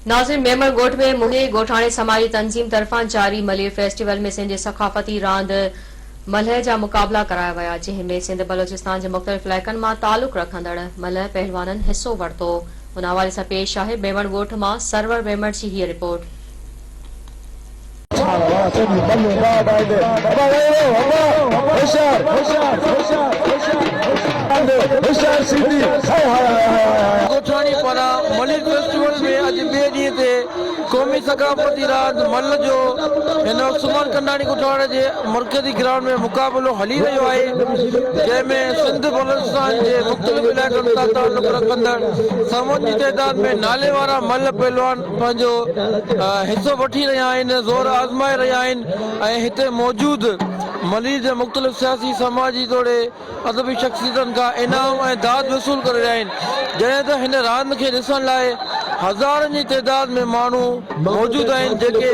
ناظرين ميمڻ ڳوٺ ۾ منهنجي ڳوٺاڻي سماجي تنظيم طرفان جاري ملير فيسٽيول ۾ سنڌ جي ثقافتي راند ملهه جا مقابلا ڪرايا ويا جنهن ۾ سنڌ بلوچستان جي مختلف علائقن مان تعلق رکندڙ ملهه پهلوانن حصو ورتو ان حوالي سان پيش آهي ميمڻ ڳوٺ مان سرور ميمڻ جي هيء رپورٽ. ڳوٺاڻي پاران ملير فيسٽيول ۾ اڄ ٻئي ڏينهن تي قومي ثقافتي راند ملهه جو هن وقت سمن ڪنڊاڻي ڳوٺاڻي جي مرڪزي گرائونڊ ۾ مقابلو هلي رهيو آهي جنهن ۾ سنڌ بلوچستان جي مختلف علائقن سان تعلق رکندڙ سون جي تعداد ۾ نالي وارا ملهه پهلوان پنهنجو حصو وٺي رهيا آهن، زور آزمائي رهيا آهن ۽ هتي موجود ملير جي مختلف سياسي، سماجي توڙي ادبي شخصيتن کان انعام ۽ داد وصول ڪري رهيا آهن، جڏهن ته هن راند کي ڏسڻ لاء هزارن جي تعداد ۾ ماڻهو موجود آهن، جيڪي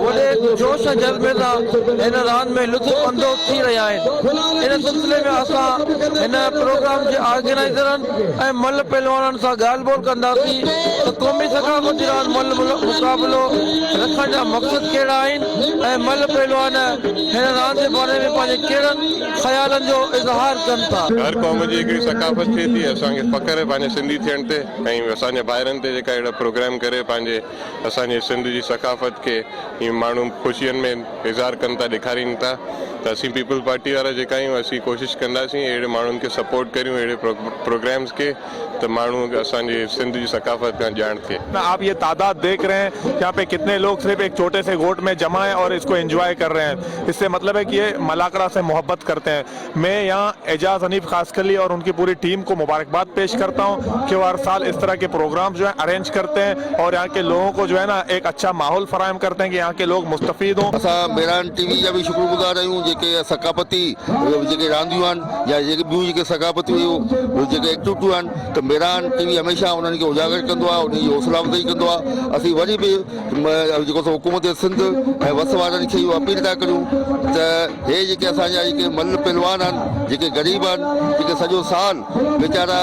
وڏي جوش ۽ جذبي سان هن راند ۾ لطف اندوز ٿي رهيا آهن. ان سلسلي ۾ اسان هن پروگرام جي آرگنائيزرن ۽ ملهه پهلوانن سان ڳالهه ٻولهه ڪنداسين ته قومي ثقافتي راند ملهه مقابلو رکڻ جا مقصد ڪهڙا آهن ۽ ملهه پهلوان هن راند جي باري ۾ پنهنجي ڪهڙن خيالن جو اظهار ڪن ٿا. هر قوم جي هڪڙي ثقافت ٿئي ٿي اسان کي فخر آهي پنهنجي سنڌي ٿيڻ تي ۽ اسان جي ڀائرن تي جيڪا اهڙا پروگرام ڪري پنهنجي اسان جي سنڌ جي ثقافت کي ائين ماڻهو خوشين ۾ اظهار ڪن ٿا ڏيکارين ٿا ته اسين پيپلز پارٽي وارا جيڪا آهيون اسين ڪوشش ڪنداسين اهڙي ماڻهن کي سپورٽ ڪريون اهڙي پروگرامز کي ته ماڻهو اسان جي سنڌ جي ثقافت کان ڄاڻ ٿئي. آپ يه تعداد ديک رهي هين يهان پي ڪتني لوگ صرف ايڪ چوٽي سي گوٽ مين جمع هين اور اس ڪو انجواء ڪر رهي هين اس سي مطلب هي ڪي يه ملاکڙا سي محبت ڪرتي هين مين يهان اعجاز حنيف خاصخيلي اور ان ڪي پوري ٽيم ڪو مبارڪباد پيش ڪرتا هون ڪي وو هر سال اس طرح ڪي پروگرامز جو هين ارينج ڪرتي هين اور يهان ڪي لوگون ڪو جو هي نا ايڪ اڇا ماحول فراهم ڪرتي هين ڪي يهان ڪي لوگ مستفيد هون. اسان ميران ٽي وي جا به شڪر گذار آهيون جيڪي ثقافتي جيڪي رانديون آهن يا جيڪي ٻيون جيڪي ثقافتي جيڪي ايڪٽيوٽيون آهن ته ميران ٽي وي هميشه انهن کي اجاگر ڪندو آهي انهن جي حوصلا افزائي ڪندو آهي اسين وري به جيڪو سو حڪومت سنڌ ۽ وس وارن کي اهو اپيل ٿا ڪريون ته هي جيڪي اسان جا جيڪي مل پهلوان آهن جيڪي غريب آهن جيڪي سڄو سال ويچارا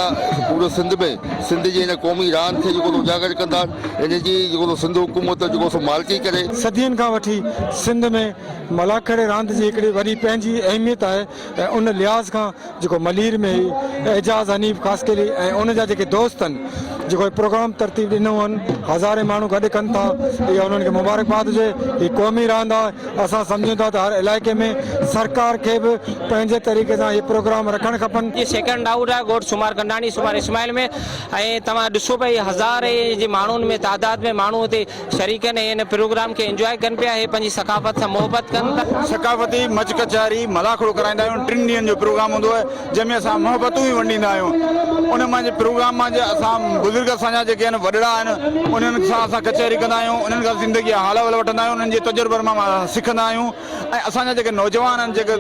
پورو سنڌ ۾ سنڌ جي هن قومي راند کي جيڪو سو اجاگر ڪندا آهن ان جي جيڪو سو سنڌ حڪومت جيڪو سو مالڪي ڪري. صدين کان وٺي سنڌ ۾ ملاکڙي راند جي هڪڙي وڏي پنهنجي اهميت آهي ۽ ان لحاظ کان جيڪو ملير ۾ هي اعجاز حنيف خاصخيلي ۽ ان جا جيڪي دوست آهن جيڪو هي پروگرام ترتيب ڏنو هئن هزارين ماڻهو گڏ ڪن ٿا اها انهن کي مبارڪباد هجي هي قومي راند آهي اسان سمجهون ٿا ته هر علائقي ۾ سرڪار کي به پنهنجي طريقي سان هي پروگرام رکڻ کپن. هي سيڪنڊ آئوٽ آهي ڳوٺ سومار ڪنڊاڻي سومار اسماعيل ۾ ۽ توهان ڏسو پئي هزارين جي ماڻهن ۾ تعداد ۾ ماڻهو هتي شريڪ آهن ۽ هن پروگرام کي انجواء ڪن پيا هي پنهنجي ثقافت سان محبت ڪن ٿا. ثقافتي مچ ڪچهري ملاکڙو ڪرائيندا آهيون ٽن ڏينهن جو پروگرام هوندو آهي جنهن ۾ اسان محبتون ئي ونڊيندا آهيون ان منجهه پروگرام منجهه اسان بزرگ اسان جا جيڪي آهن وڏڙا آهن انهن سان اسان ڪچهري ڪندا آهيون انهن کان زندگي جا حال احوال وٺندا آهيون انهن جي تجربن مان اسان سکندا آهيون ۽ اسان جا جيڪي نوجوان آهن جيڪي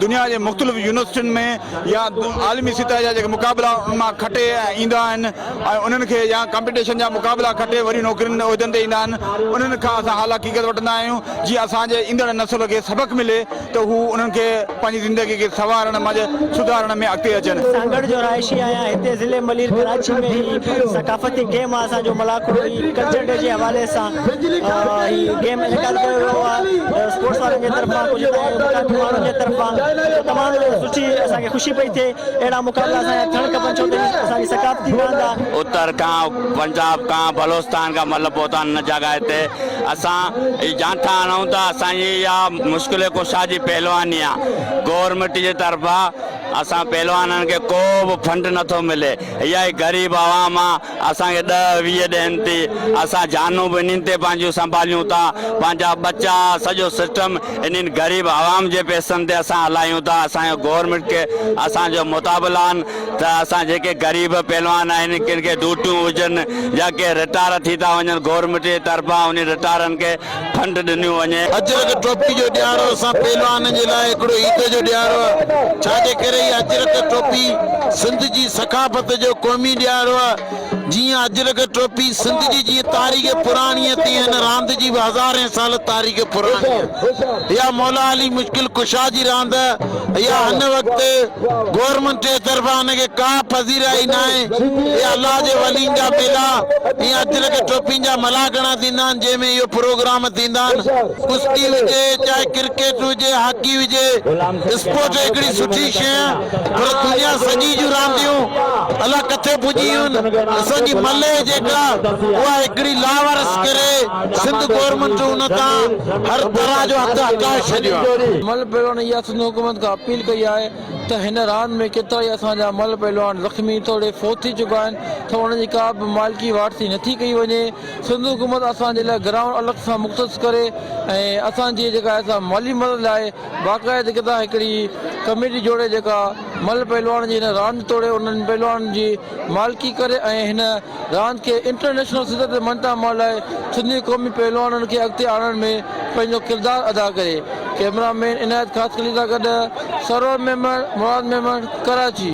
دنيا جي مختلف يونيورسٽين ۾ يا عالمي سطح جا جيڪي مقابلا ان مان کٽي ايندا آهن ۽ انهن کي يا ڪمپيٽيشن جا مقابلا کٽي وري نوڪرين عهدن تي ايندا آهن انهن کان اسان حال حقيقت وٺندا آهيون جيئن اسان جي ايندڙ نسل کي سبق ملي ته هو انهن کي پنهنجي زندگي کي سنوارڻ منجهه سڌارڻ ۾ اڳتي اچن. سانگهڙ جو رهائشي آهيان هتي ضلعي ملير ڪراچي ۾ هي ثقافتي گيم آهي اسان جو ملاکڙو هي ڪلچر ڊي جي حوالي سان هي گيم انعقاد ڪيو ويو آهي اسپورٽس وارن جي طرفان ڪجهه مقامي ماڻهن جي طرفان تمام سٺي اسان کي خوشي پئي ٿئي اهڙا مقابلا اسان جا ٿيڻ کپن ڇو ته هي اسان جي ثقافتي راند آهي. اتر کان پنجاب کان بلوچستان کان مل پهتا آهن هن جڳهه تي اسان هي جانٺا هڻون ٿا اسان جي اها مشڪل ڪشا جي پهلواني آ گورنمينٽ جي طرفان اسان پهلوانن کي ڪو به فنڊ نٿو ملي اها ئي غريب عوام آ اسان کي ڏهه 20 ڏين ٿي اسان جانون به انهن تي پنهنجون سنڀاليون ٿا پنهنجا ٻچا سڄو سسٽم انهن غريب عوام جي پئسن تي اسان هلايون ٿا اسان جو گورنمينٽ کي اسان جو مطابل آهن ته اسان جيڪي غريب پهلوان آهن ڪن کي ڊوٽيون هجن يا ڪي رٽائر ٿي ٿا وڃن گورنمينٽ جي طرفان انهن رٽائرن کي فنڊ ڏنيون وڃي. اجرڪ ٽوپي جو ڏهاڙو اسان پهلوانن جي لاء هڪڙو عيد جو ڏهاڙو آهي ڇا جي ڪري هي اجرڪ ٽوپي سنڌ جي ثقافت جو قومي ڏهاڙو آهي. جيئن اجرڪ ٽوپي سنڌ جي جيئن تاريخ پراڻي آهي تيئن هن راند جي به هزارين سال تاريخ پراڻي آهي. اها مولا علي مشڪل ڪشا جي راند اها هن وقت گورنمينٽ جي طرفان هن کي ڪا پذيرائي ناهي. اهي الله جي ولين جا ميلا ۽ اجرڪ ٽوپين جا ملاکڙا ٿيندا آهن جنهن ۾ اهو پروگرام ٿيندا آهن. ڪشتي هجي چاهي ڪرڪيٽ هجي هاڪي هجي اسپورٽ هڪڙي سٺي شيء آهي پر دنيا سڄي جون رانديون الا ڪٿي پڄي ويون آهن اسان جي ملهه جيڪا اها هڪڙي لاوارث ڪري سنڌ گورنمينٽ ان تان هر طرح جو هٿ هٽائي ڇڏيو آهي. ملهه پهلوان اها سنڌ حڪومت کان اپيل ڪئي آهي ته هن راند ۾ ڪيترائي اسان جا ملهه پهلوان زخمي توڙي فوت ٿي چڪا آهن ته انهن جي ڪا به مالڪي وارثي نٿي ڪئي وڃي. سنڌ حڪومت اسان جي لاء گرائونڊ الڳ سان مختص ڪري ۽ اسان جي جيڪا آهي سا مالي مدد لاء باقاعدگي سان هڪڙي ڪميٽي جوڙي جيڪا ملهه پهلوانن جي هن راند توڙي انهن پهلوانن جي مالڪي ڪري ۽ هن راند کي انٽرنيشنل سطح تي مڃتا ملهائي سنڌي قومي پهلوانن کي اڳتي آڻڻ ۾ پنهنجو ڪردار ادا ڪري. ڪئميرا مين عنايت خاصخيلي سان گڏ سرور ميمڻ، مراد ميمڻ، ڪراچي.